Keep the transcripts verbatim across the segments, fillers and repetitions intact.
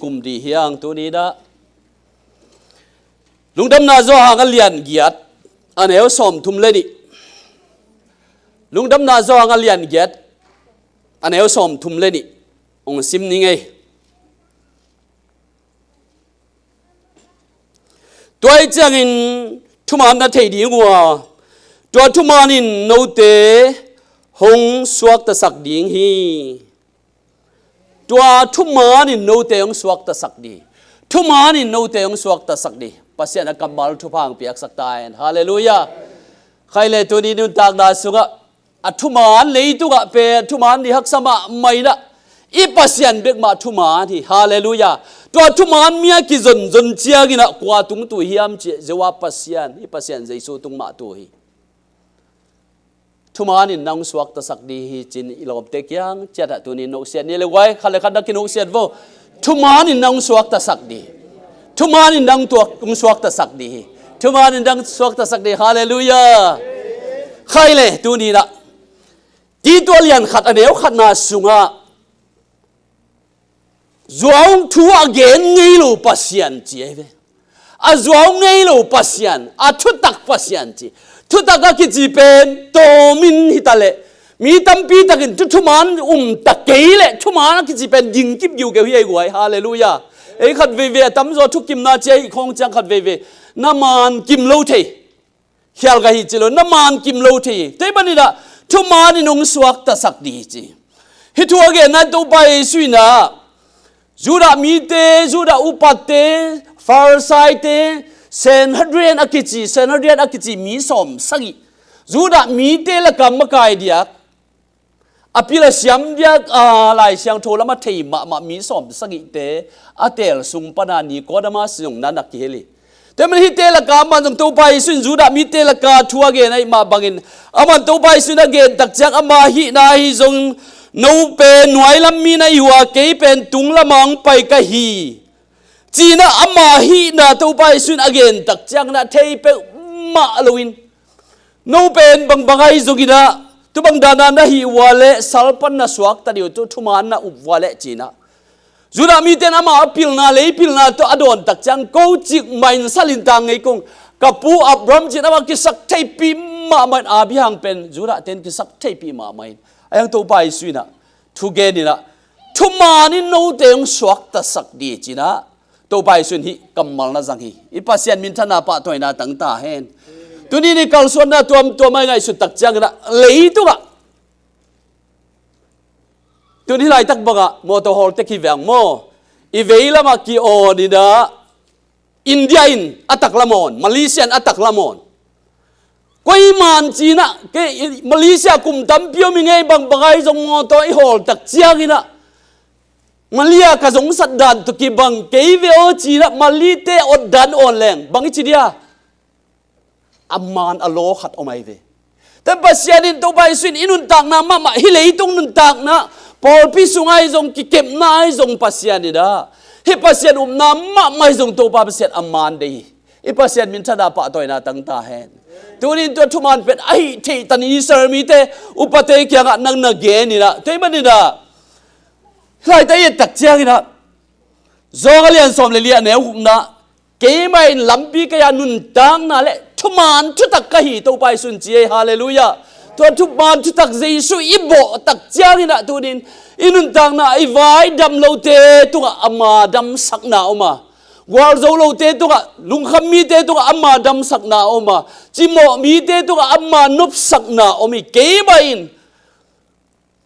kum dih hiang tuni dah. Lungdamna Johan a lian giat, a neu sawm thum le nih. Lungdamna Johan a lian giat, a neu sawm thum le nih. Ong sim ni ngei. Tua ih ciangin thuman na thei ding uh a, tua thuman in note hong suaktasak ding hi. Tua thuman in note hong suaktasak ding. Thuman in note hong suaktasak ding. Pasian a kammal thupha hong piaksak ta hen. Halleluiah. Khai le tuni nuntakna sungah a thuman leitungah pen thuman ni haksa mahmah inah i Pasian bek mah thuman hi. Halleluiah. Tua thuman mi a kizonzon cianginah kua tungtui hiam cih Jehovah Pasian, i Pasian Jesu tung mah tu hi. Thuman in nang suaktasak ding hi cin i lawmte kiang ciatah tuni nosiat ni le guai, khat le khat na kinosiat vo. Thuman in nang suaktasak ding. Thuman in nang tuak hong suaktasak ding hi. Thuman in nang suaktasak ding. Halleluiah. Khai le tuni nah Tito lian khat a neu khatna sungah zuau thu a gen ngei lo Pasian ci ahi ve. A zuau ngei lo Pasian, a thutak Pasian ci. Thutak a kici pen tawmin hita leh mi tampi takin thu thuman um ta kei leh thuman a kici pen dingkip giugeu hi ei guai. Halleluiah. Ei khat veivei a tamzaw thukimna ci ahi khawng ciang khat veivei na man kim lo thei. Khial ka hi ci lo, na man kim lo thei. Tei maninah thuman in hong suaktasak ding hi ci. Hih thu a genna Topa Jesu inah Judah mite, Judah upate, Farisaite, Sanhedrin a kici, Sanhedrin a kici mi sawm sagih Judah mite laka makai diak a pil a siam diak a Lai Siangtho lam a thei mahmah mi sawm sagihte a teel sung pana Nicodemus zong na na kihel hi. Tua man hihte laka amah zong Topa Jesu in Judah mite laka thu a gen ahih mah bangin amah Topa Jesu in a gen tak ciang ama hihna ahi zong no pen nuailam mi na hi uh a kei pen tunglam ah hong pai ka hi. Cinah ama hihna Topa Jesu in a gen tak cianginah thei peuhmah loin no pen bangbang ahi zonginah tubang dana na hih uh a leh sal pan na suakta dih uh, tu thuman na up uh a leh cinah Judah mite in amah a pilna, lei pilna tawh a dawn tak ciang ko cik mah in sal in tang ngei kong ka pu Abraham cin amah kisak theihpih mahmah in Abraham pen Judah ten kisak theihpih mahmah in a yang Topa Jesu inah thu gen inah thuman in note hong suaktasak ding cinah Topa Jesu in hih kammal na zang hi. I Pasian minthanna pahtawina tang ta hen. Tuni ni kalsuanna tuamtuam a i ngaihsut tak cianginah leitungah tuni laitak bangah mawtaw hawltek hi veng maw? I veilamah ki-awn inah India in a taklam awn, Malaysia in a taklam awn. Koi man cinah kei Malaysia kum tampi om i ngei bangbang ahi zong mawtaw i hawl tak cianginah Malia ka zong sat dan tu kibang kei ve aw cinah Malite awt dan awn leng bang i ci dia? A man a law khat om ahi ve. Ten Pasian in Topa Jesu in i nuntakna mahmah hi leitung nuntakna pawlpi sung ahi zong kikepna ahi zong Pasian inah hi Pasian upna mahmah ahi zong Topa Pasian a man dei hi. I Pasian minthanna pahtawina tang ta hen. Tunin tua thuman pen ahi theih tan Israel mite upate kiangah nang na gen inah tei maninah laita i et tak cianginah Zawng a lian sawm le liah neu hukna keimah in lampi kei-a nuntakna le thuman thutak ka hi Topa Jesu in ci ei. Halleluiah. Tua thuman thutak Jesu i bawh tak cianginah tunin i nuntakna i vai dam lote tungah ama damsakna om a, gualzo lote tungah, lungkham mite tungah ama damsakna om a, cimawh mite tungah ama nopsakna om hi. Keimah in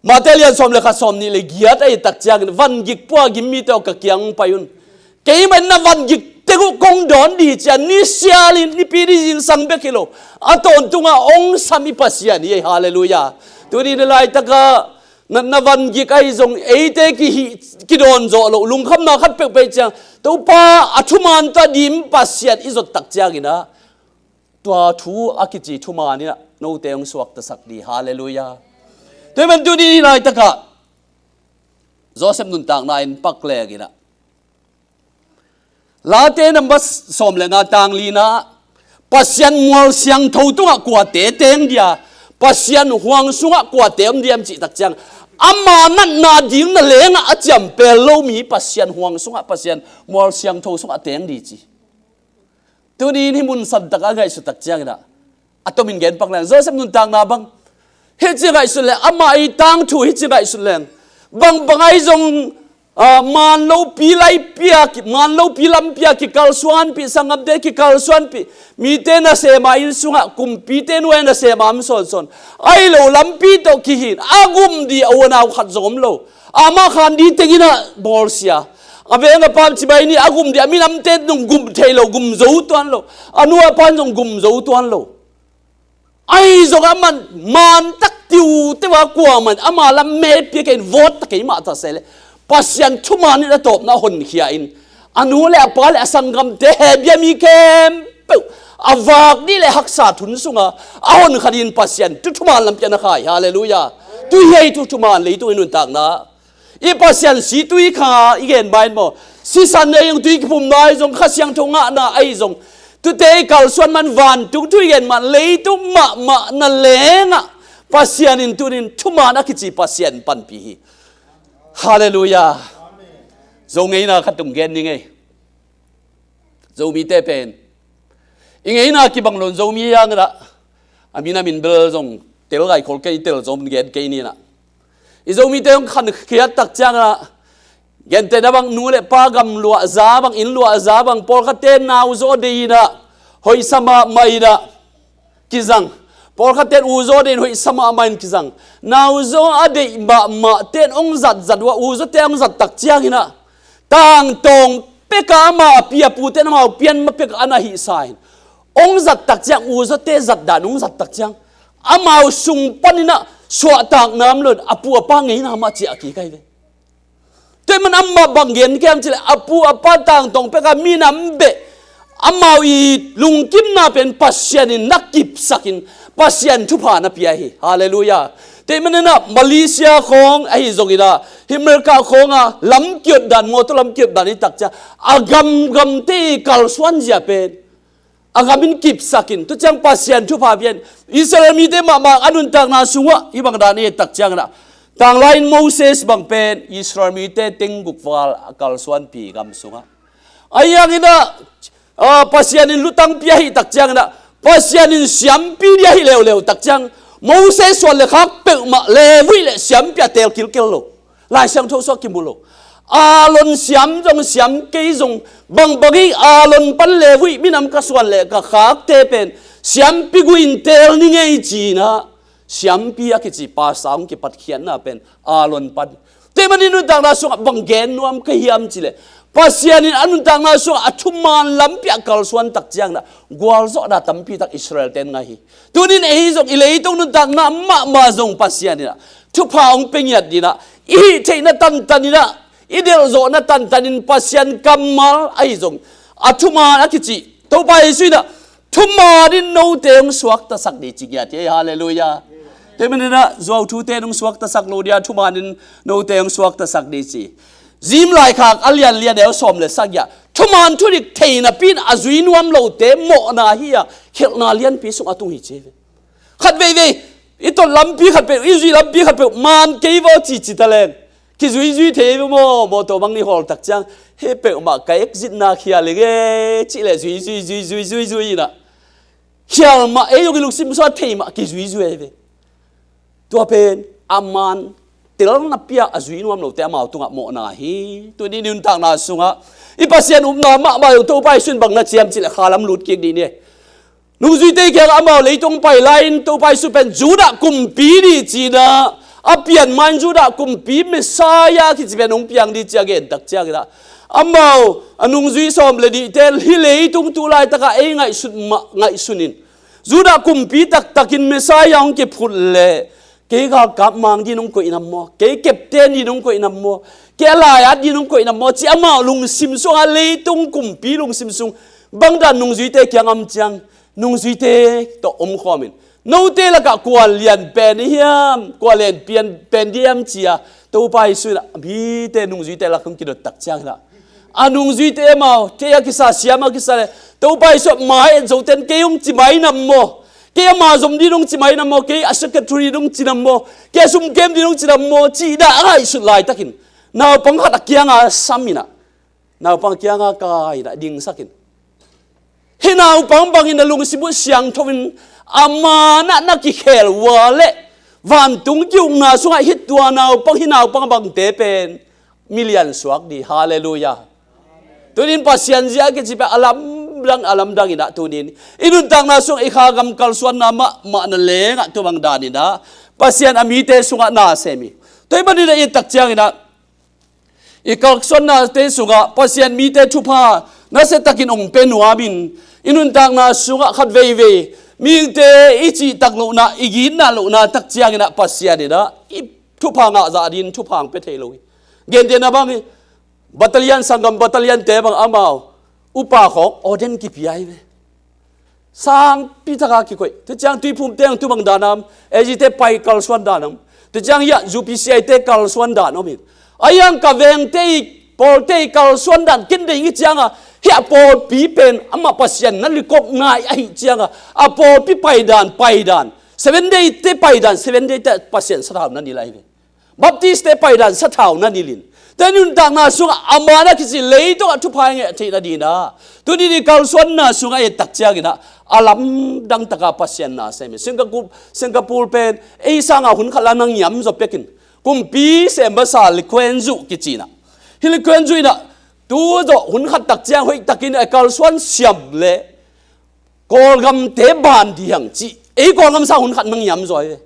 Mate lian sawm le khat sawm nih le giat a i tak ciangin vangik pua gim mite aw ka kiang pai un. Keimah in na vangik teng uh kong dawn dih hi cia nisialin nipi ni zingsang bek hi lo a tawntungah ong sam i Pasian hi ei. Halleluiah. Tuni na laitaka na, na vangik ahi zong eite kihi kidawn zawh loh lungkhamna khat peuhpeuh ciang Topa a thuman ta dim Pasian i zot tak cianginah tua thu a kici thuman inah note hong suaktasak dih. Halleluiah. Tua hi man tuni hi laitakah Joseph nuntakna in pak lek inah Late number sawm le nga tang lina Pasian mual siangtho tungah kuate teng dia, Pasian huang sungah kuate om diam cih tak ciang Ama natna ding na lengah a ciampel lo mi Pasian huang sungah, Pasian mual siangtho sungah teng di ci. Tuni in hih mun santak a ngaihsut tak ciangin ah, a tomin gen pak leng, Joseph nuntakna bang, hih ci ngaihsut leng, ama i tangthu hih ci ngaihsut leng, bangbang ahi zong, ah, man lopi lai pia ki, man lopi lampi a kikalsuanpih, sanggamte kikalsuanpih, mite nasem a inn sungah, kumpite nuai nasem a om sawnsawn, ahi lo lampi tawh kihin a gum dih a u a nau khat zong om lo. Amah khan di tengin ah bawlsia. A veng a pam cibai ni a gum dih a, minamte zong gum thei lo, gum zo tuan lo. A nu a pan zong gum zo tuan lo. Ahi zong a man, man tak tiu te va kuaman ama lam me pia kei in vawt ta kei mah ta se le, Pasian thuman in a tawpna honkhia in, a nu le a pa le a sanggamte, he bia mi khempeuh a vak nih le haksa thun sunga a honkha dingin Pasian thu thuman lampi a na khai. Halleluiah. Tui hei thu thuman leitung i nuntakna i Pasian si tui kha i gen bain maw? Sisan nei zong, tui kiphumna ahi zong, Kha Siangtho ngahna ahi zong, tute i kalsuan man, vantung thu i gen man, leitung mahmah na lengah Pasian in tunin thuman a kici Pasian panpi hi. Halleluiah. Zo ngeina khat tung gen ni ngei. Zomite pen i ngeina kibang lo in, Zomi hangin ah, a min a min bel zong tel gai khol kei, tel zom gen kei ni in ah, i Zomite hong khankhiat tak ciangin ah, gentehna bang nu le pa gam luahza bang, inn luahza bang, pawlkhatte nauzaw deih in ah, hoihsa mahmah in ah kizang. Pawlkhatte in uzaw deih in hoihsa mahmah in kizang. Nauzaw a deih mahmahte in hong zatzat uh a, uzawte hong zat tak ciangin ah, tangtawng pek a ama a pi a pute in amau pian ma pek a na hihsa in, hong zat tak ciang, uzawte zat dan hong zat tak ciang, amau sung panin ah suahtakna om lo in a pu a pa ngeina mah ciah kik ahi ve. Tua ahih man amah bang gen hiam cih leh, a pu a pa tangtawng pek a minam beh, amau i lungkimna pen Pasian in na kipsak in, Pasian thupha na pia hi. Halleluiah. Tua ahih manin ah Malaysia khawng ahi zongin ah, hih America khawng a lam kiot dan, mawtaw lam kiot dan i tak ciang, a gamgamte i kalsuan zia pen a gam in kipsak in, tua ciang Pasian thupha pia in, Israel mite mahmah a nuntakna sungah hih bang dan i et tak ciangin ah, tanglai in Moses bang pen Israel mite teng guk val a kalsuanpi gam sungah, ahi hangin ah, ah, Pasian in lutang pia ahih tak ciangin ah, Pasian in siampi dia hi leuleu tak ciang, Moses suan le khak peuhmah Levi le siampi a teel kilkel lo. Lai Siangtho sungah kimu lo. Aaron siam zong, siam kei zong, bangbang hi, Aaron pan Levi minam ka suan le ka khakte pen siampi gui in teel ni ngei ci-in ah, siampi a kici pastor hong kipatkhiatna pen Aaron pan. Tua ahih manin nuntakna sungah bang gen nuam ka hiam cih leh, Pasian in a nuntakna sungah a thuman lampi a kalsuan tak ciangin ah, gualzawhna tampi tak Israel-te in ngah hi. Tunin ei zong i leitung nuntakna mahmah zong Pasian in ah thupha hong pia ngiat dingin ah, i hih theihna tantan in ah, i delhzawhna tantan in Pasian kammal ahi zong, a thuman a kici Topa Jesu in ah, thuman in note hong suaktasak ding ci ngiat hi. Halleluiah. Tua ahih manin ah zuau thute in hong suaktasak lo ding a, thuman in note hong suaktasak ding ci. Zim laikhak a lianlian, neu sawm le sagih ah, thuman thudik thei napi in a zui nuam lote mawhna hi a, khelhna lianpi sungah a tung hi ci hi ve. Khat veivei i tot lampi khat peuh, i zuih lampi khat peuh man kei vaw cici ta leng, kizuizui thei ve maw? Mawtaw bang nih hawl tak ciang, hih peuhmah ka exit-na khial hi ing e cih leh zuizui, zuizui, zuizui in ah, khial mah, ei zong i lungsim sungah thei mah kizuizui ahi ve. Tua pen a man tel napi a a zui nuam lote amau tungah mawhna hi. Tuni nuntakna sungah i Pasian upna mahmah zong Topa Jesu in bang na ci hiam cih leh, khalam lut kik ding ni. Nungzuite kiangah amau leitung pai lai-in Topa Jesu pen Judah kumpi ding ci-in ah, a pian ma-in Judah kumpi Messiah kici pen hong piang ding ci a gen tak ciangin ah, amau a nungzui sawm le nihte in hih leitung tu laitakah ei ngaihsut mah ngaihsun in, Judah kumpi taktakin Messiah hong kiphut leh, kei galkap mang ding hong koih nam maw, kei captain ding hong koih nam maw, kei a lai-at ding hong koih nam maw, ci amau lungsim sungah, leitung kumpi lungsim sung bangdan nungzuite kiang om ciang, nungzuite tawh omkhawm in, note lakah kua lian pen i hiam, kua lian pian pen di hiam ci-a Topa Jesu in ah mite nungzuite lak hong kidot tak ciangin ah, a nungzuite amau thei a kisa, siam a kisa leh, Topa Jesu ah mai et zote in kei hong ci mai nam maw, Kei ama zom ding dong ci mai na maw, kei a secretary dong ci na maw, kei a sumkem ding dong ci na maw, cih dah a ngaihsut laitakin naupang khat a kianga sam in ah, naupang kianga kai in ah dingsak in, hih naupang bangin na lungsim uh siangtho in, ama na na kikhel uh a leh vantung ki-ukna sungah hih tua naupang, hih naupang bangte pen milian suak ding. Halleluiah. Tunin Pasian zia kici pen a lamdang, a lamdang in ah tunin i nuntakna sungah i kha gam kalsuanna mahmah na lengah tua bang dan in ah Pasian a mite sungah na sem hi. Tua ahih manin ah i et tak ciangin ah i kalsuannate sungah Pasian mite thupha nasiatakin hong pia nuam in, i nuntakna sungah khat veivei mihingte i cihtak lohna, i gitna lohna tak ciangin ah Pasian in ah i thupha ngah zah dingin thupha hong pia thei lo hi. Gentehna bang hi, battalion, sanggam battalion-te bang amau upa khawng ordain kipia hi ve. Sangpi taka kikoih. Tua ciang Tuiphumte ang tu bang dan a om, A G-te pai kalsuan dan a om. Tua ciang hiah U P C I-te kalsuan dan om hi. A hiang ka vengte i, pawlte i kalsuan dan ken deih i cianga, hiah pawlpi pen amah Pasian na likop ngai ahih cianga, a pawlpi pai dan, pai dan, Seven Day-te pai dan, Seven Day-te Pasian sathau na nilh ahi ve. Baptist-te pai dan sathau na nilh in. Tua nuntakna sungah ama na kici leitungah thupha i ngah theih nadingin ah, tuni ni kalsuanna sungah i et tak ciangin ah a lamdang taka Pasian na sem hi. Singapore, Singapore pen ei sangah hun khat la na ngiam zaw pek in, kumpi sem masa Lee Kuan Yew kici in ah, hih Lee Kuan Yew in ah tu zawh hun khat tak ciang hoihtakin a kalsuan siam leh Kawlgamte ban ding hi hang cih, ei Kawlgam sang hun khat na ngiam zaw hi ve.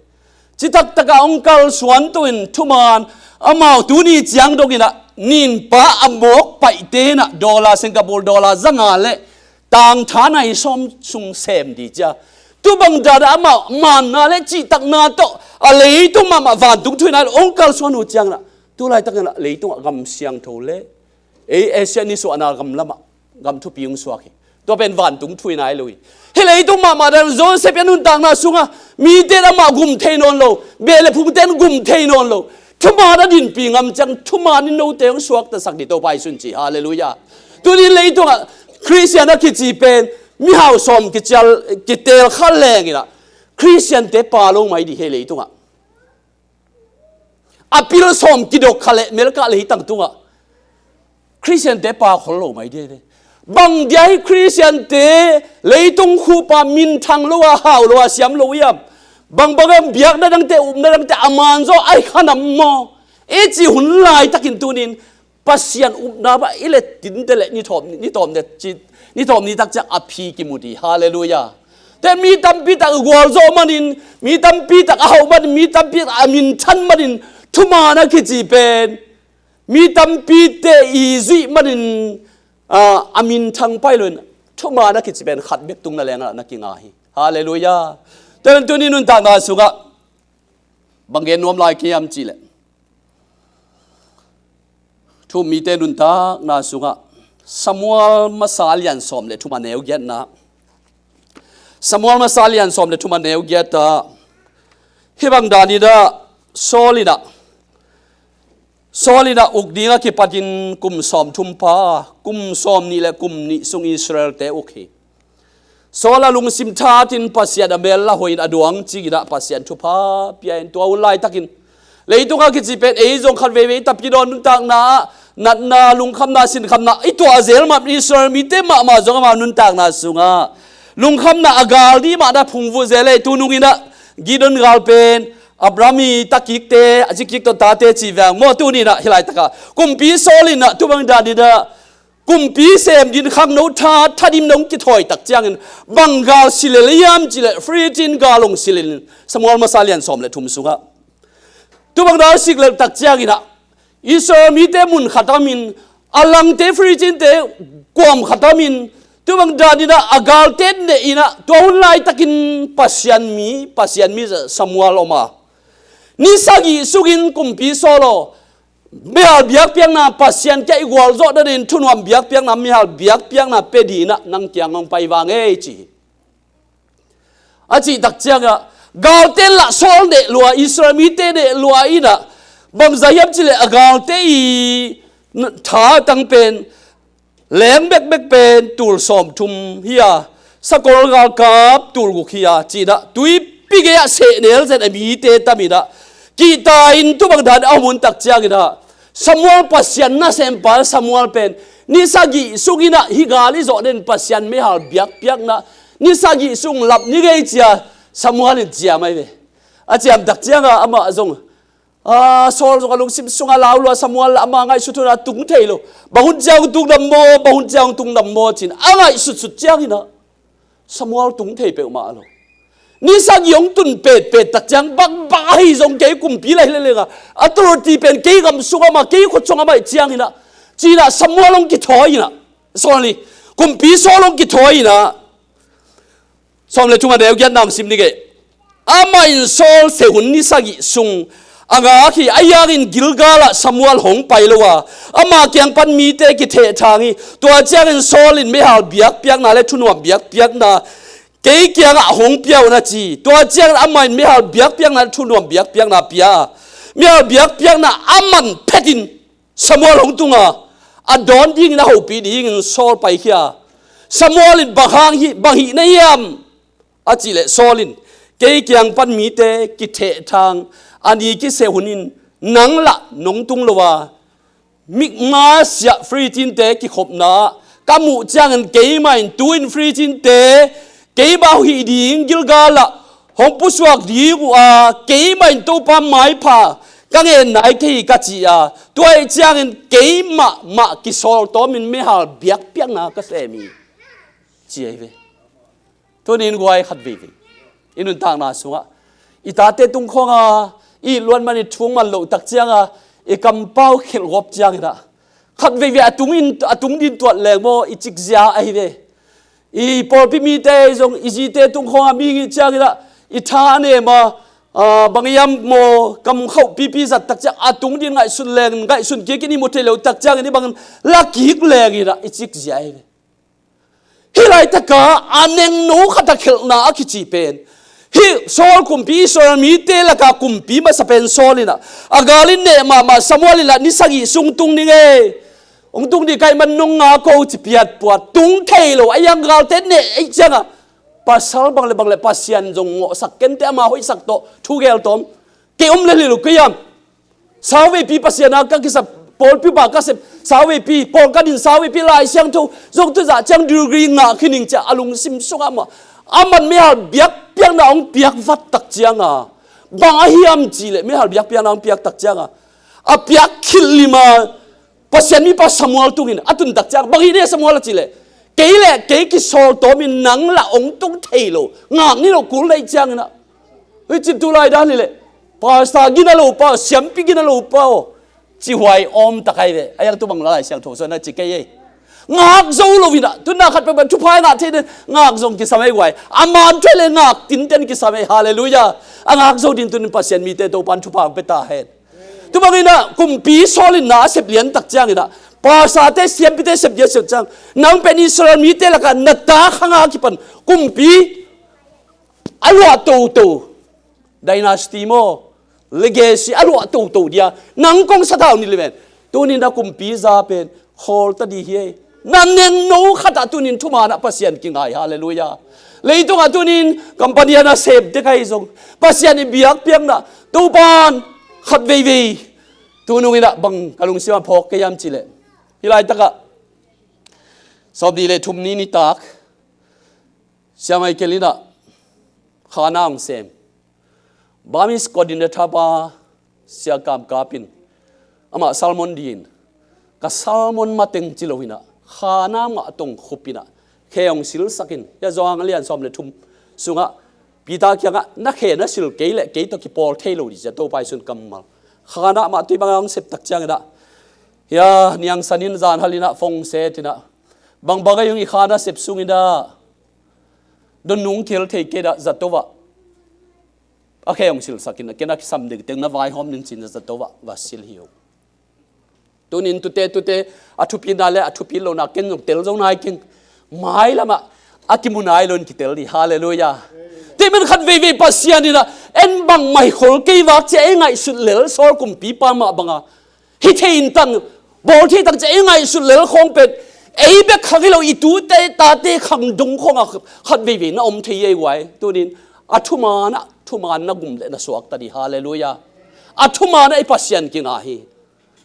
Citak taka hong kalsuan tu in thuman, amau tuni ciang dongin ah ninpa a mawk paihte in ah dollar, Singapore dollar zanga leh tangtha nai sawm sung sem ding cia. Tu bang dan ah amau manna leh cihtakna tawh a leitung mahmah vantung thuhilhna hong kalsuan uh ciangin ah tu laitakin ah leitungah gam siangtho leh ei Asia nisuahna gam lamah gam thupi hong suak hi. Tua pen vantung thuhilhna hi lo hi. Hih leitung mahmah dan Joseph i nuntakna sungah mite in amah gum thei nawn lo, beh leh phungte in gum thei nawn lo, thuman a dinpi ngam ciang thuman in note hong suaktasak ding Topa Jesu in ci. Halleluiah. Tuni leitungah Khristian a kici pen mihau sawm kicial, kiteel kha leng in ah Khristiante pa lo mai ding hi leitungah. A pil sawm kidok kha leh Melkah leitang tungah Khristiante pa khol lo mai ding hi ve. Bang dia hi Khristiante leitung khupa minthang lo a, hau lo a, siam lo hiam? Bang bang hiam, biakna dangte, upna dangte a man zaw a hi kha nam maw? I cih hun laitakin tunin Pasian upna bah i let tinte leh ni thawm, ni thawm ni ci, ni thawm ni tak ciang a phi kimu ding. Halleluiah. Tua mi tampi tak gualzawh manin, mi tampi tak a hauh manin, mi tampi tak a minthan manin, thuman a kici pen mi tampite i zuih manin, a, a minthang pai lo in, thuman a kici pen khat bek tung na leng ah na kinga hi. Halleluiah. Tua pen tuni nuntakna sungah bang gen nuam lai ka hiam cih leh, Thu-um mite nuntakna sungah Samuel masa lian sawm le thum a neu giatna. Samuel masa lian sawm le thum a neu giat ah hih bang dan in ah Saul in ah, Saul in ah uk ding a kipatin kum sawm thum pha, kum sawm nih le kum nih sung Israel-te uk hi. Saul a lungsim that in Pasian a mel la hoih in a duang cik in ah Pasian thupha pia in tua hun laitakin leitung a kici pen ei zong khat veivei tapi dawn nuntakna ah natna, lungkhamna, sinkhamna i tuah zel mah Israel mite mahmah zong amau nuntakna sungah lungkhamna a gal dih mah na phungvuh zel ei. Tunung in ah Gideon gal pen Abraham i takikte, a cikik tawh tate ci veng maw? Tuni in ah hih laitak ah kumpi Saul in ah tu bang dan in ah kumpi sem ding khangno tha, thadim nong kithawi tak ciangin bang gal si lel hiam cih leh Philistine gal hong si lel in Samuel masa lian sawm le thum sungah. Tu bang dan sik lel tak ciangin ah Israel mite mun khat a om in a langte Philistine-te kuam khat a om in tu bang dan in ah a galte neh in ah tua hun laitakin Pasian mi, Pasian mi Samuel om a, ni sagih sungin kumpi Saul aw, mihal biakpiakna Pasian kiang i gualzawh nadingin thunuam biakpiakna, mihal biakpiakna pia ding in ah nang kiang hong pai vang ei ci hi. A cih tak ciangah galte lah Saul neh lua, Israel mite neh lua in ah bangzah hiam cih leh a galte i tha tang pen leng bekbek pen tul sawm thum hi a, Sakol galkap tulguk hi a, ci-in ah tuipi gei-ah sehnel zen a mite tam in ah, kihta in tu bang dan a om hun tak ciangin ah, Samuel Pasian nasem pa Samuel pen ni sagih sungin ah hih gal i zawh den Pasian meihal biakpiakna ni sagih sung lap ni gei ci-a Samuel in ciam ahi ve. A ciam tak ciangin ah amah zong, a, Saul zong a lungsim sungah lau lua, Samuel lah ama ngaihsut hun a tung thei lo. Bang hun ciang tung nam maw, bang hun ciang tung nam maw ci-in a ngaihsutsut ciangin ah Samuel tung thei peuhmah lo. Ni sagih hong tun petpet tak ciang, bangbang ahi zong kei kumpi lai leleng a, authority pen kei gam sungah mah, kei khut sungah mah ahih ciangin ah, ci-in ah Samuel hong kithawi in ah, Saul ni, kumpi Saul hong kithawi in ah, sawm le thum a neu giat nang sim ni gei. Amah in Saul seh hun ni sagih sung a ngak hi. Ahi hangin Gilgal ah Samuel hong pai lo a, ama kiang pan mite kithehthang hi. Tua ciangin Saul in meihal biakpiakna le thunuam biakpiakna kei kiangah hong pia un, a ci. Tua ciangin amah in meihal biakpiakna le thunuam biakpiakna pia a, meihal biakpiakna a man phetin Samuel hong tung a, a dawn dingin a hopih dingin Saul paikhia. Samuel in, "Bang hang hi, bang hih na hiam?" a cih leh Saul in, "Kei kiang pan mite kithehthang a ni kiseh hun in nang lah nong tung lo a, Mikmas ah Filistinte kikhopna ah ka muh ciangin keimah in tu-in Filistinte keimah hong hih ding Gilgal ah hong pusuak ding uh a, keimah in Topa maipha ka ngen nai kei hi," ka ci a, tua ahih ciangin keimah mah kisawltawmin meihal biakpiakna ka sem hi, ci ahi ve. Tuni in guai, khat veivei i nuntakna sungah i tate tung khawng a, i it luat man, i thung man loh tak ciang a, i kampau khelh gawp ciangin ah, khat veivei a tung in, a tung ding tuat leng maw, i cikzia ahi ve. I pawlpi mite zong i zite tung khawng a mihing i hih ciangin ah, i tha a nem a, a, bang hiam maw, kam khauh pipi zat tak ciang a tung ding ngaihsun leng, ngaihsun kik in, i mu thei loh tak ciangin i bang la kik leng in ah, i cikzia ahi ve. Hih laitak a, a nengno khat a khelhna a kici pen, hih Saul kumpi, Israel mite lak a kumpi masa pen Saul in ah, a gal in neh mahmah, Samuel in lah ni sagih sung tung ning ei, hong tung ding ka hih man nong ngak o, ci piatpuat, tung thei lo, a hiang galte neh ahih ciang a, pasal bang le bang le Pasian zong ngawhsak kei inteh, ama hoihsak tawh thugel tawm, kei om lel hi lo ka hiam? Sauveipi Pasian a ka kisap, pawlpi upa ka sep, sauveipi, pawlkhat in sauveipi, Lai Siangtho zong tu zah ciang degree ngah khin ing ci a, a lungsim sungah mah, a man meihal biakpiakna hong piak vat tak ciang a, bang ahi hiam cih leh meihal biakpiakna hong piak tak ciang a, a piak khit lim a, Pasian mipa Samuel tungin a tun tak ciang, "Bang hih na hiam Samuel?" a cih leh, "Kei le kei kisawltawmin nang lah hong tung thei lo, ngak ni lo, kul na hih ciangin ah." Hih cin tu lai dan hi leh, pastor gina lo pa, siampi gina lo pa aw, ci huai om tak ahi ve. A hiang tu bang Lai Siangtho sung na ci kei ei. Ngak zo lo in ah, tu na khat peuhpeuh thupha i ngah thei den, ngak zong kisam ei guai. A man thei le ngak tinten kisam ei, halleluiah. A ngak zo ding tuni in Pasian mite Topan thupha hong pia ta hen. Tu bangin ah kumpi Saul in na a sep lian tak ciangin ah, pastorte, siampite sep lian, sep ciang, "Nang pen Israel mite lakah na ta khang a kipan kumpi a luah toto, dynasty maw, legacy a luah toto dia nang kong sa ta uh ni le ven. Tuni in ah kumpi za pen khawl ta ding hi ei." Na nengno khat ah tuni in thuman ah Pasian kingai, halleluiah. Leitungah tuni in company a na sem tek ahi zong, Pasian i biakpiakna, Topan khat veivei, tu nung in ah bang ka lungsim ah phawk kei hiam cih leh, hih laitak ah sawmnih le thum ni nitak, Sia Michael in ah khana hong sem. Burmese coordinator pa Sia Kam Kap in, amah sermon dingin, "Ka sermon mateng ci lo in ah, khana mah tong khup in ah, khe hong silsak in." Hia Johan a lian sawm le thum sungah Peter kiangah, "Na khe na sil kei leh kei tawh kipawl thei lo ding," ci a, Topa i sun kammal. Khana mah tui bang a hong sep tak ciangin ah, hia Niang San in zan hal in ah, phone set in ah, "Bang bang a hong i khana sep sungin ah don nung kihel thei kei dah, zato ah a khe hong silsak in, a kena kisam dingteng na vaihawm ning," ci-in zato ah va sil hi uh. Tuni in tute, tute a thupina le a thupi lona ken zong tel zo nai keng. Mailam ah a kimu nai lo in kitel ding, halleluiah. Tei man khat veivei Pasian in ah, "En bang mai khol kei vak," ci a i ngaihsut lel Saul kumpipa mah bang a, "Hi thei in tang, bawl thei tang," ci a i ngaihsut lel khawng pen, Ei bek khang hi lo, i tute tate khang dong khawngah khat veivei na om thei ei guai. Tunin a thumanah thuman na gum le na suakta dih. Halleluiah. A thumanah i Pasian kinga hi.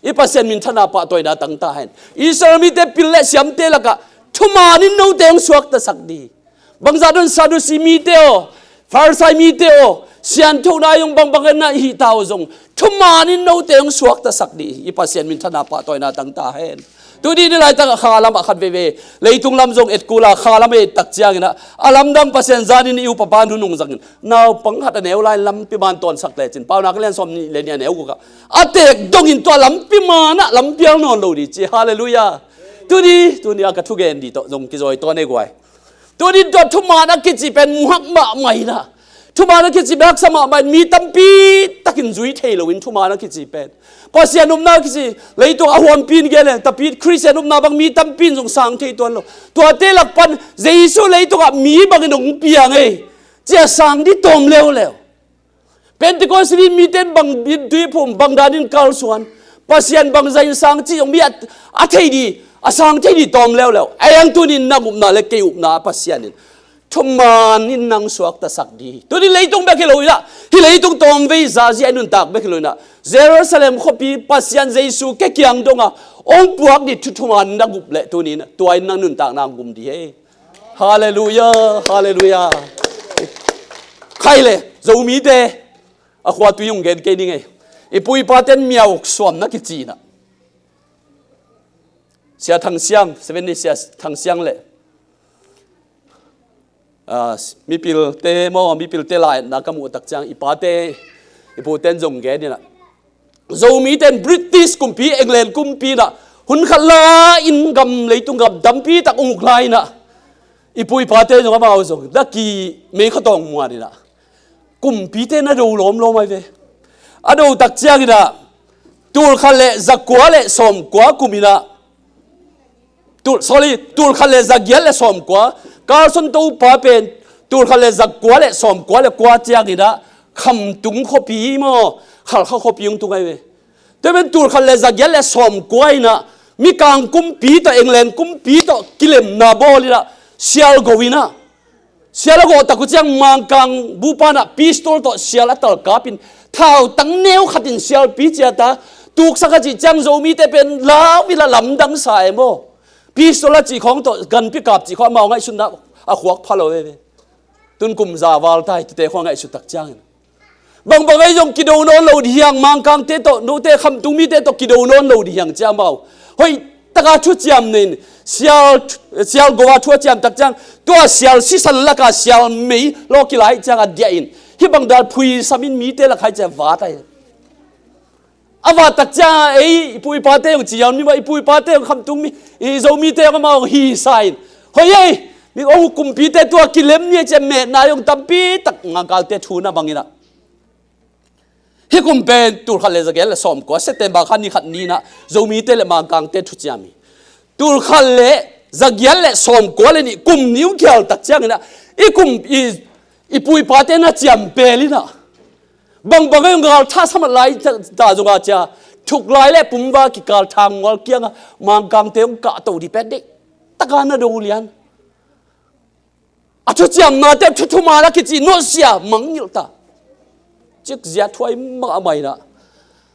I Pasian minthanna pahtawina tangta hen. Israel mite pil le siamte lakah thumanin note hong suaktasak dih. Bangzah don Sadusi mite aw, Farisai mite aw, sianthona i hong bangbang hen na i hih ta uh zong thumanin note hong suaktasak dih. I Pasian minthanna pahtawina tangta hen. Tuni ni laitak kha lamah khat veivei leitung lam zong et kul a, kha lamah et tak ciangin ah, a lamdang Pasian zanin i upa pa nunung zangin naupang khat a neu lai lampi man tawnsak lecin, Paunak lian sawm nih le nih a neu gukah a teek dongin tua lampi manah lampial nawn lo dih ci. Halleluiah. Tuni, tuni a ka thugen dih tawh zong kizawi tawn ei guai. Tuni tua thuman a kici pen muhak mahmah inah, thuman a kici pen haksa mahmah in, mi tampi takin zui thei loin thuman a kici pen Pasian upna kici leitung a huampi in gen le tapi Khristian upna bang mi tampi in zong sang thei tuan lo. Tuate lak pan Jesu leitungah mi bangin hong piang ei, cia sang dih tawm leuleu. Pentecost ni mite in bang in tuiphum, bang danin kalsuan, Pasian bangzah in sang cih zong mi a, a thei dih, a sang thei dih tawm leuleu. A iang tunin nang upna le kei upna Pasian in thuman in nang suaktasak dih. Tuni leitung bek hi lo inah, hih leitung tawmvei zazia i nuntak bek hi lo inah, Jerusalem khuapi Pasian Jesu ke kiang donga hong puak dih thu thuman na gup leh tuni inah tua in nang nuntak nang gum dih hei. Halleluiah, halleluiah. Khai le Zomite a khua tui hong gen kei ning ei. I pu i paten miau suam na kici inah, Sia Thang Siang, Seven Day Sia Thang Siang le, ah, mipilte maw, mipilte lai na ka muh tak ciang i pate, i puten zong gen inah, Zomite in British kumpi, England kumpi inah hun khat la in gam leitung gam tampi tak uk lai inah, i pu i pate zong amau zong na ki mei khatawng muan inah kumpite na do lawmlawm ai ve. A do tak ciangin ah tulkhat le zakua le sawmkua kum inah, tul, sorry, tulkhat le zagiat le sawmkua, Carson Topa pen tulkhat le zakua le sawmkua le kua ciangin ah Khamtung khuapi maw, Khalkha khuapi hong tung ai ve. Tua pen tulkhat le zagiat le sawmkua inah Mikang kumpi tawh England kumpi tawh kilemna bawl inah sial go inah, sial a gawh tak uh ciang Mangkang bupa inah pistol tawh sial a talkap in, thautang neu khat in sialpi ciat a tuksak a cih ciang Zomite pen lau inah lamdang sa e maw. Pistol a cih khawng tawh ganpi kap cih khawng amau ngaihsutna a khuak pha lo veve. Tun kum za val ta hi tute khawng ngaihsut tak ciangin, bangbang ei zong kido nawn lo dih hiang, Mangkangte tawh, note Khamtung mite tawh kido nawn lo dih hiang cia amau hoih taka thuciam nei in, sial, sial go a thu a ciam tak ciang, tua sial sisan laka sial mei law kilai ciang a diah in, hih bang dal phuisam in mite lak hai cia vat ai. A vat tak ciang ei i pu i pate hong ci hiam ni maw, i pu i pate hong Khamtung mi, i Zomite hong amau hong hi sa in, hoih ei, mi hong kumpite tua kilem ni a cia metna hong tampi tak Mangkangte thu na bang inah. Hih kum pen tulkhat le zagiat le sawmkua, September kha ni khat ni inah Zomite le Mangkangte thuciam hi. Tulkhat le zagiat le sawmkua le nih kum ni hong kial tak ciangin ah, i kum i, i pu i pate na ciam pel inah, bangbang ei ngal tha samat lai ta, ta zong a cia thuk lai le pumva kikal thang mual kiangah Mangkangte hong kahto dih pet dih. Taka na do lian. A thuciamnate thu thuman a kici nawhsia mangngilh ta. Cikzia thuai mahmah inah,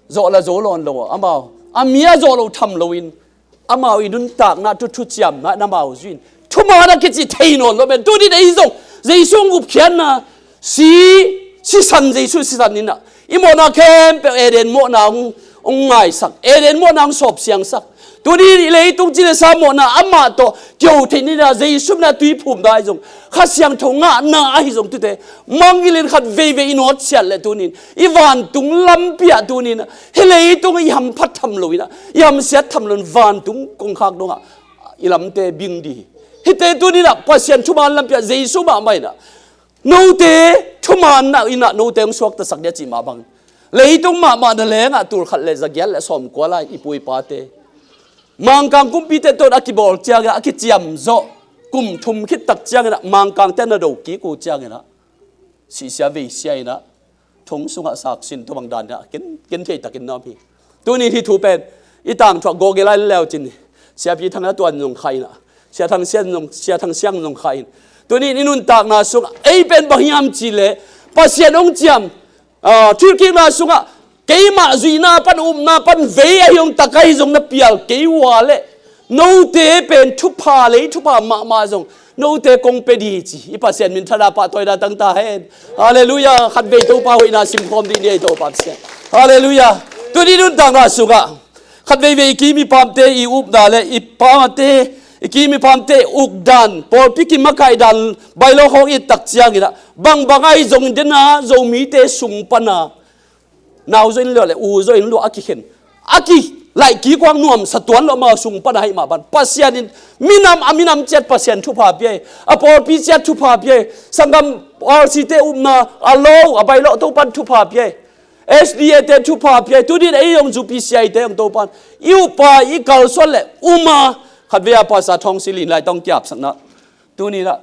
zawh la zo lawn lo amau, a mi a zawh loh tham loin amau i nuntakna thu thuciamna in amau zui in thuman a kici thei nawn lo men. Tunin ei zong Jesu hong gupkhiatna si, sisan, Jesu sisan inah i mawhna khempeuh Eden mawhna hong, hong ngaisak, Eden mawhna hong sawpsiangsak. Tuni i leitung ci le sa mawhna amah tawh kiho theih ni inah Jesu min a tuiphumna ahi zong, Kha Siangtho ngahna ahi zong tute mangngilh in khat veivei i nawtsiat le tunin i vantung lampi ah tunin hih leitung i hamphat tham lo inah, i hamsiat tham lo in vantung kongkhak dongah i lamte bing dih hi. Hihte tunin ah Pasian thuman lampi ah Jesu mahmah inah note thuman na inah note hong suaktasak dih a cih mah bangin, leitung mahmah na lengah tulkhat le zagiat le sawmkua lai i pu i pate Mangkang kumpite tawh a kibawl ciangin ah, a kiciamzawh kum thum khit tak ciangin ah Mangkangte na do kik uh ciangin ah, sihsia veisia inah thong sungah saksin tua bang dan inah ken, ken thei takin na om hi. Tunin hih thu pen i tangthuah gawh gei lai leucin Siapi Thang a tuan zong kha in ah, Sia Thang Sian zong, Sia Thang Siang zong kha in. Tuni in i nuntakna sungah ei pen bang hiam cih leh Pasian hong ciam, ah, thilkikna sungah keimah zuihna pan, upna pan vei ahi hong tak ahi zong na pial kei ua leh note pen thupha lei, thupha mahmah zong note kong pia ding hi ci i Pasian min thadah pahtawina tang ta hen. Halleluiah. Khatvei Topa hoihna simkhawm ding ni ei Topa Pasian. Halleluiah. Tuni nuntakna sungah khatveivei i kim i pamte i upna le i pamte, i kim i pamte ukdan, pawlpi kimakaih dan, bailawh khawng i et tak ciangin ah bangbang ahi zongin dena Zomite sung pana nau zaw in lo le u zaw in lo a kikhen, a kilaih kik uang nuamsa tuan lo, amau sung pana hih mah ban Pasian in minam, a minam ciat Pasian thupha pia hi. A pawlpi ciat thupha pia hi. Sanggam R C te upna a lo, a bailawh Topan thupha pia hi. S D A te thupha pia hi. Tuni in ei hong zupi siaite hong Topan i upa i kalsuan le uma, khatvei a Pastor Thawng Silin lai tawh kiapsakna, tuni in ah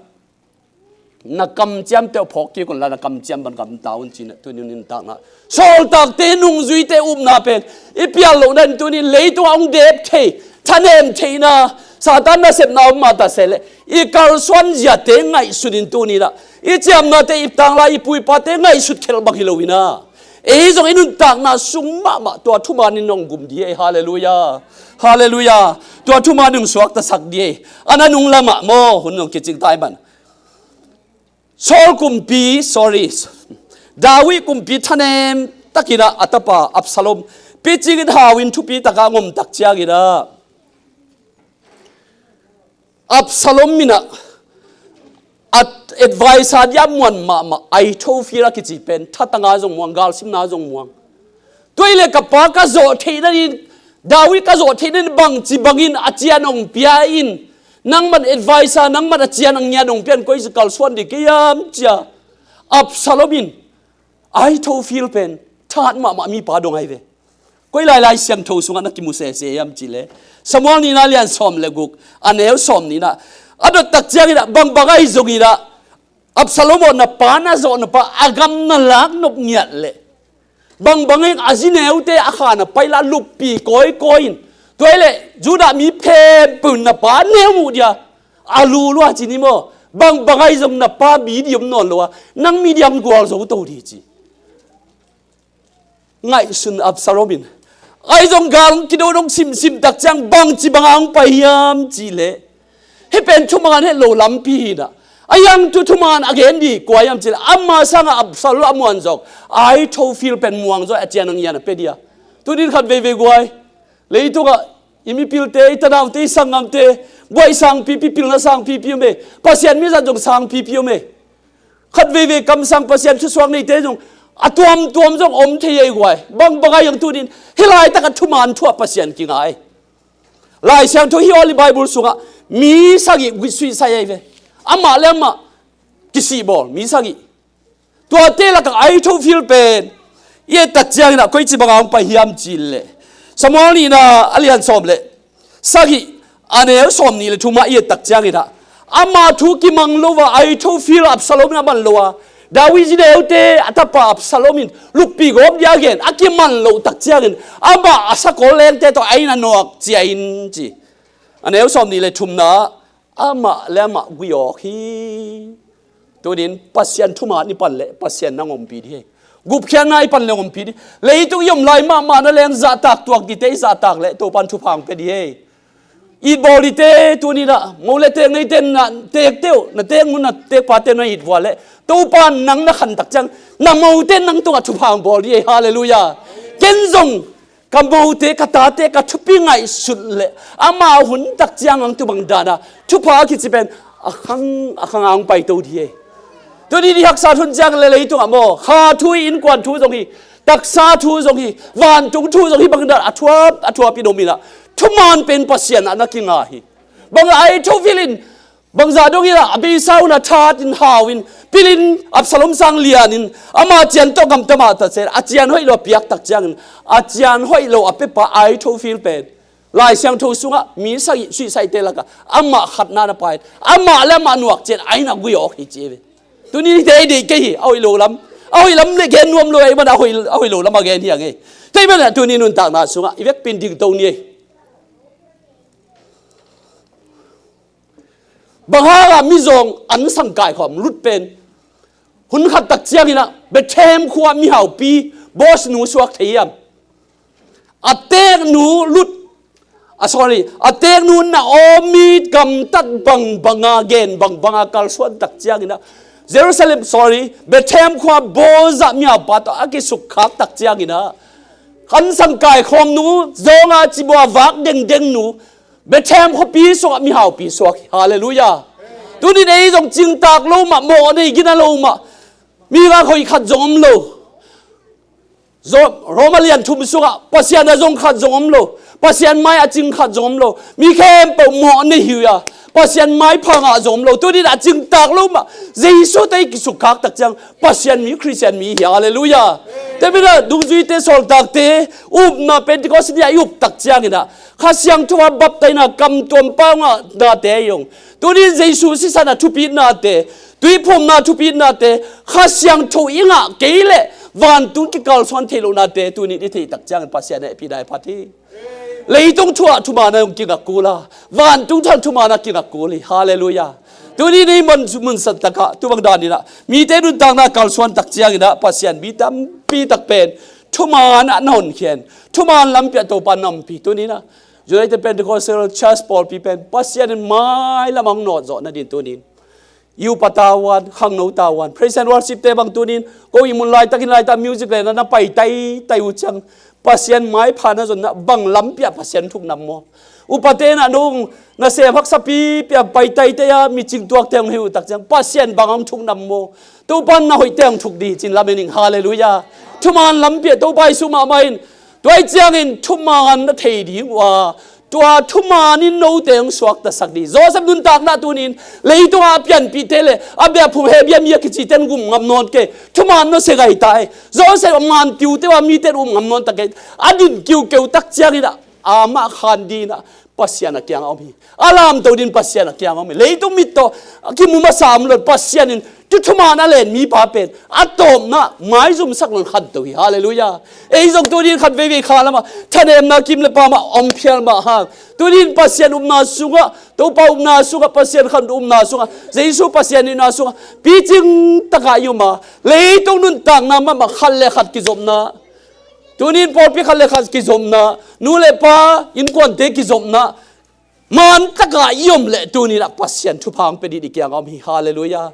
na kamciamte uh phawk kik un la, na kamciam ban gamta un ci-in ah tuni nuntakna sawltakte, nungzuite upna pen i pial lohna in tuni leitungah hong dep thei, thanem theihna, Satan nasepna om mah ta se leh i kalsuan ziate ngaihsun in tuni in ah i ciamnate, i tanglai, i pu i pate ngaihsut khelh bang hi lo in ah ei zong i nuntakna sung mahmah tua thuman in hong gum ding hi. Halleluiah. Halleluiah. Tua thuman in hong suaktasak ding hi. A na nung lamah maw hun hong kicing ta ahih man Saul kumpi, sorry, David kumpi thanem takin ah a tapa Absalom picing in hau in thupi takin hong om tak ciangin ah Absalom in ah a advisor dia muan mahmah Ahithophel a kici pen thatanga zong muang, galsimna zong muang. Tua hi leh ka pa ka zawh theih nading, David ka zawh theih nading bangci bangin a cian hong pia in, nangman advisor, nangman a cian a ngian hong pia in koi kalsuan ding ka hiam ci-a Absalom in Ahithophel pen that mahmah mipa dong ahi ve. Koi lai Lai Siangtho sungah na kimu sese hiam cih leh Samuel nihna lian sawm le guk, a neu sawm nihna, a dot tak ciangin ah bangbang ahi zongin ah Absalom aw, na pa na zawh, na pa a gam na lak nop ngiat leh bangbang in a zineute a khan a pai la, luppi kawikawi in, tua hi leh Judah mi phempeuh in na pa neu muh dia a lu lua ci ni maw? Bangbang ahi zong na pa mi ding om nawn lo a, nang mi ding gualzo to ding ci. Ngaihsun Absalom in, ahi zong gal hong kido dong simsim tak ciang bangci banga hong pai hiam cih leh hih pen thuman het lo lampi hi in ah, a hiang thu thuman a gen ding kua hiam cih leh ama sangah Absalom a muan zawk Ahithophel pen muang zaw a cian a ngian a pia ding a. Tuni in khat veivei guai, leitungah i mipilte, i tanaute, i sanggamte guai sangpipi, pilna sangpipi om e. Pasian mi zat zong sangpipi om e. Khat veivei kamsang Pasian thusuak neite zong a tuamtuam zong om thei ei guai. Bangbang ahi zong tuni in hih laitakah thuman thu-ah Pasian kingai. Lai Siangtho hi, Holy Bible sungah mi sagih suicide ahi ve. Amah le amah kisihbawl mi sagih. Tuate lakah Ahithophel pen i et tak ciangin ah koici banga hong pai hiam cih leh Samuel nihna a lian sawm le sagih, a neu sawm nih le thum ah i et tak ciangin ah ama thu kimang lo a, Ahithophel, Absalom in a man lo a, David zineute a tapa Absalom in luppi gawp dia a gen a kiman loh tak ciangin amah a sakol lengte tawh a inn a nuak cia in ci. A neu sawm nih le thumna ah amah le amah gui awk hi. Tuni in Pasian thuman i pan leh Pasian nang ompih ding hi. Gupkhiatna i pan leh ompih ding. Leitung i om lai mahmah na leng zahtak tuak dingte i zahtak leh Topan thupha hong pia ding hi. Itbawl dingte tuni in ah mo le teek neite na teekte uh, na teek nu na teekpate na it vua leh Topan nang na khan tak ciang na mote nang tungah thupha hong bawl ding hi. Halleluiah. Ken zong ka mote, ka tate, ka thupi ngaihsut leh amau hun tak ciang ang tu bang dana thupha a kici pen a khang a khang ang pai to ding hi. Tuni ni haksa hun ciang le leitungah maw, kha thu hi, innkuan thu zong hi, taksa thu zong hi, vantung thu zong hi, bang dan a thuap a thuap in om in ah thuman pen Pasian ah na kinga hi. Bang Ahithophel in bangzah dongin ah a beisa un a that in hau in pilin Absalom sang lianin ama cian tawh gamta mah ta cian, a cian hoih lo a piak tak ciangin a cian hoih lo a pepa Ahithophel pen Lai Siangtho sungah mi sagih suicide-te lakah amah khatna na pai, amah le amah nuak cian a inn ah gui awk hi ci ve. Tuni nite ei deih kei hi, a hoih lo lam, a hoih lam le gen nuam lo ei man a hoih, a hoih lo lam a gen hi a ngei. Tei man ah tuni nuntakna sungah i vekpi in dingto ni ei. Bang hangah mizawng an sang kaikhawm Ruth pen hun khat tak ciangin ah Bethlehem khua mihaupi boss nu suak thei hiam? A teknu Ruth, ah, sorry, a teknu Naomi gamtat bangbanga, gen bangbanga kalsuan tak ciangin ah Jerusalem, sorry, Bethlehem khua Boaz mihaupa tawh a kisukkhak tak ciangin ah an sang kaikhawm nu, zawnga cibua vak dengdeng nu, Bethlehem khuapi sungah mihaupi suak hi. Halleluiah. Tunin ei zong cingtak lo mah, mawh nei gina lo mah, mi vak hoih khat zong om lo. Zo-, Roma lian thum sungah Pasian a zong khat zong om lo. Pasian mai a cing khat zong om lo. Mi khempeuh mawh nei hi uh a, Pasian maipha ngah zong om lo. Tunin a cingtak lo mah, Jesu tawh i kisukkhak tak ciang Pasian mi, Khristian mi hi. Halleluiah. Tua manin ah dungzuite, sawltakte, upna Pentecost ni a i up tak ciangin ah Kha Siangtho a baptaina, kam tuam pau ngahnate hi ung. Tunin Jesu sisan a thupitnate, tuiphumna thupitnate, Kha Siangtho i ngah kei leh vantung kikalsuan thei lohnate tunin i theih tak ciangin Pasian hehpihna hi phat hi. Leitung thu ah thuman a hong kingak kul a, vantung thu ah thuman a kingak kul hi. Halleluiah. Tunin ei mun, mun san takah tu bang danin ah mite nuntakna kalsuan tak ciangin ah Pasian mi tampi tak pen thuman ah na honkhia in, thuman lampi ah Topa na ompih. Tunin ah United Pentecostal Church pawlpi pen Pasian in mailam hong nawt zawh nadin tunin i upa tavuan, khangno tavuan, praise and worship te bang tunin ko ihmu laitak, inn laitak music le na, na pai taitai uh ciang Pasian maipha na zonna bang lampi ah Pasian thuknam maw? Upate na nung na sem haksa pipi a pai taitai a mi cingtuakte hong hei uh tak ciang Pasian bang hong thuknam maw? Topa na hoihte hong thuk ding cin lamen ing. Halleluiah. Thuman lampi ah Topa Jesu mahmah in tua hi ciangin thuman na thei ding uh a, tua thuman in note hong suaktasak ding. Joseph nuntakna tunin leitungah a pianpihte le a biakphum Hebrew mi a kicite in gum ngam nawn kei. Thuman na sia gai ta hi. Joseph a mantiute uh a mite in um ngam nawn ta kei. A din kiukeu tak ciangin ah amah khan dingin ah Pasian a kiangah om hi. A lamto dingin Pasian a kiangah om hi. Leitung mit tawh a kimu masa om lo in Pasian in tu thuman a len mipa pen a tawpna maizumsak lo in khanto hi. Halleluiah. Ei zong tunin khat veivei kha lamah thanemna kim le pam ah om phial mah hang, tunin Pasian upna sungah, Topa upna sungah, Pasian khanto upna sungah, Jesu Pasian itna sungah picing takah i om a, leitung nuntakna mahmah khat le khat kizopna, tunin pawlpi khat le khat kizopna, nu le pa, innkuante kizopna, man takah i om leh tunin ah Pasian thupha hong pia ding i kiangah om hi. Halleluiah.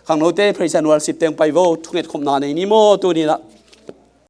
Khangnote praise and worship teng pai vo, thungetkhopna nei ni maw tunin ah.